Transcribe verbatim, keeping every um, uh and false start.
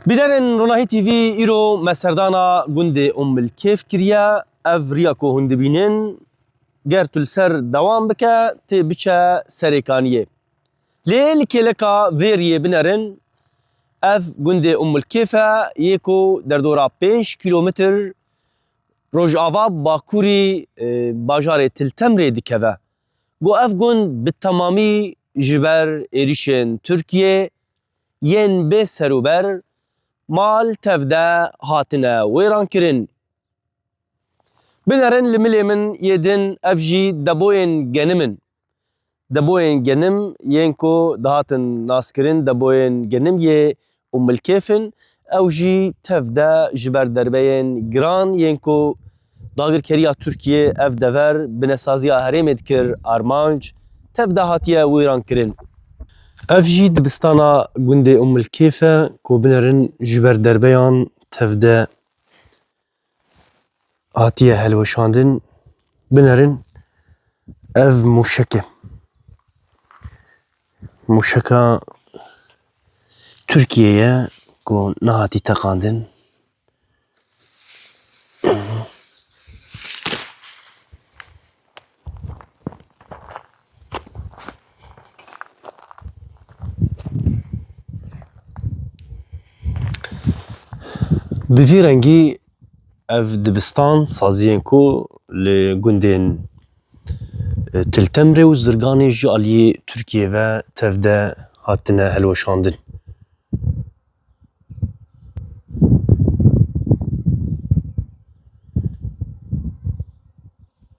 Bînerên Ronahî T V, îro me serdana gundê Ummilkêf kiriye. Ev riya ku hûn dibînin, ger tu li ser dewam bike, tê biçe Serêkaniyê. Lê li kêleka vê riyê binerin, ev gundê Ummilkêf e, yê ku derdora pênc kîlometr rojava bakurî, e, bajarê Til Temrê dikeve. Ku ev gund bi temamî ji ber êrîşên Tirkiyê yên bê serûber mal tevde hatine wêrankirin. Binerin li milê min yê din, ev jî deboyên genim in. Deboyên genim yên ku dihatin naskirin deboyên genim yê Ummilkêf in, ew jî tevde ji ber derbeyên giran yên ku dagirkeriya Tirkiyê ev dever binesaziya herêmê dikir armanc, tevde hatiye wêrankirin. Ev jî dibistana gundê Ummilkêf e ku binerin ji ber derbeyan tevde hatiye helweşandin. Binerin, ev mûşek e. Mûşeka Tirkiyê ye ku nehatî teqandin. Bi vî rengî ev dibistan saziyên ku li gundên, e, Til Temrê û Zirganê ji aliyê Tirkiyê ve tevde hatine helweşandin.